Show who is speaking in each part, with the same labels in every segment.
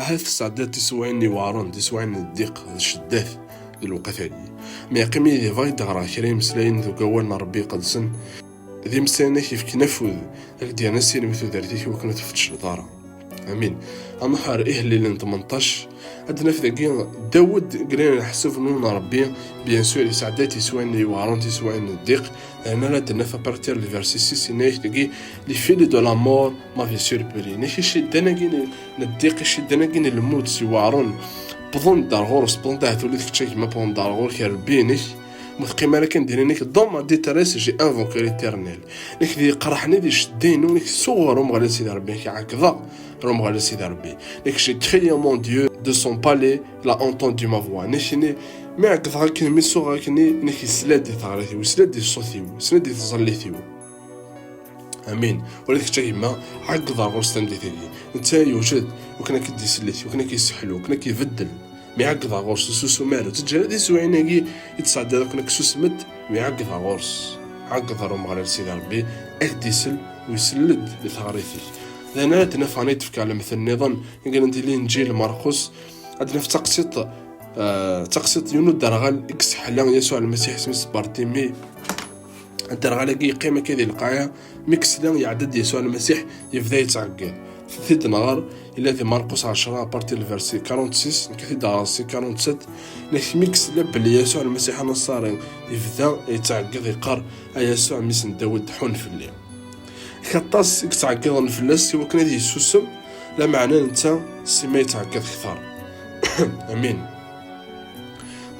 Speaker 1: Ahat tesɛeddiḍ tiswiɛin iweɛren, tiswiɛin n ddiq d cceddat di lewqat-agi. Ma yeqqim yid-i bɣiɣ ad d-ɣreɣ kra imeslayen deg awal n Rebbi iqedsen, d imeslayen ad k-yefken afud, ad k-d-yerren asirem i tudert-ik i wakken ur tfettceḍ ara. Amin. Ad nruḥ ɣer Ihellilen 18, ad naf dagi Dawed glan leḥsab n Rebbi, bien sûr yesɛedda tiswiɛin iweɛren, tiswiɛin n ddiq, rna ad naf à partir du verset 6 yenna-ak dagi les filets de la mort m'avaient surpris. Nek icciddan-agi n ddiq, icciddan-agi n lmut iweɛren, wwḍen-d ar ɣur-s, wwḍen-d ahat ula d kečč a gma, wwḍen-d ar ɣur-k Rebbi-inek, ma teqqim ara kan din-inek dans ma détresse j'ai invoqué l'Éternel. Nek di iqerḥen di ccedda-inu, nek ssuɣeɣ Umeɣlal Sidi Rebbi, nek ɛeggḍeɣ ar Umeɣlal Sidi Rebbi. Nek j'ai crié à mon Dieu de son palais, il a entendu ma voix. Nek ini mi ɛeggḍeɣ akken, mi ssuɣeɣ akken, nek yesla-d i teɣrit-iw, yesla-d i ṣṣut-iw, yesla-d i tẓallit-iw. Amin. Ula d kečč a gma, ɛeggeḍ ar ɣur-s tameddit-agi. Netta yewjed, wakken ad k-d-isellek, wakken ad k-yesseḥlu, wakken ad k-ibeddel. Mi ɛeggeḍ ar ɣur-s, ur susum ara. Ur ttaǧǧa ara tiswiɛin-agi i d-tesɛeddiḍ akken ad k-susmet, mi ɛeggeḍ ar ɣur-s. Ɛeggeḍ ar Umeɣlal Sidi Rebbi, ad k-d-isel u isell-d i teɣrit-ik. D annar ad d-naf ɣer i d-tefka lemtel nniḍen, i yellan di Linǧil Marqus, ad d-naf taqsiṭ, taqsiṭ yiwen uderɣal i yesseḥla Yasuɛ Lmasiḥ isem-is Bartimi. Aderɣal-agi yeqqim akka di lqaɛa, mi yesla iɛedda-d Yasuɛ Lmasiḥ, yebda yettɛeggiḍ. T-id nɣer, yella di Marqus 10, à partir du verset 46, nekk t-id ɣer si 47, nek mi yesla belli Yasuɛ Lmasiḥ Anaṣari yebda yettɛeggiḍ yeqqar, A Yasuɛ mmi-s n Dawed, ḥunn fell-i. Nek aṭas i yettɛeggiḍen fell-as i wakken ad yessusem, lameɛna netta sima yettɛeggiḍ kter. Amin.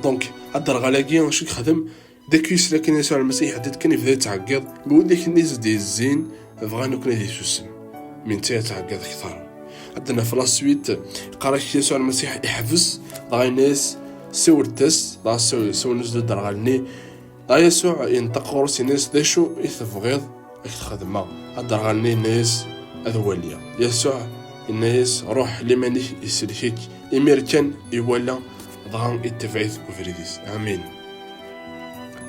Speaker 1: Donc, aderɣal-agi acu i yexdem? Dak yesla kan Yasuɛ Lmasiḥ iḥedda-d kan yebda yettɛeggiḍ, mi widak-nni i s-d-yezzin bɣan akken ad yessusem, mi netta yettɛeggiḍ kter. Ad d-naf la suite, iqqar-ak Yasuɛ Lmasiḥ iḥbes, dɣa yenna-yas, siwlet-as, dɣa siwlen-as-d aderɣal-nni. Dɣa Yasuɛ yenṭeq ɣur-s yenna-yas, d acu i tebɣiḍ ad k-t-xedmeɣ? Aderɣal-nni yenna-yas, ad waliɣ. Yasuɛ yenna-yas, ruḥ, liman-ik isellek-ik. Imir kan iwala, dɣa itebɛ-it deg ubrid-is. Amin.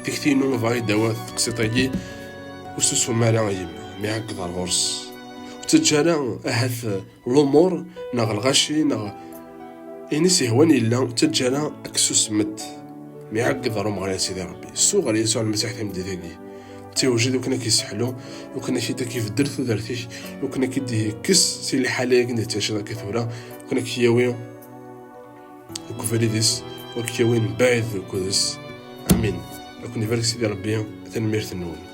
Speaker 1: Tikti-inu bɣiɣ i d-tawi teqsiṭ-agi, ur susum ara a yemma, mi ɛeggeḍ ar ɣur-s. Ur ttaǧǧa ara ahat lumuṛ neɣ lɣaci neɣ ayen i s-ihwan yella, ur ttaǧǧa ara ad k-susmet. Mi ɛeggeḍ ar Umeɣlal Sidi Ṛebbi, suɣ ar Yasuɛ Lmasiḥ tameddit-agi. Ttiwjid akken ad k-isseḥlu, akken ad k-ibeddel tudert-ik, akken ad k-id-yekkes si liḥala-agi i d-tettɛiciḍ akka tura, akken ad k-yawi deg ubrid-is, ur k-yawi mebɛid deg udes. Amin. Ad ken-ibarek Sidi Rebbi, tanemmirt-nwen.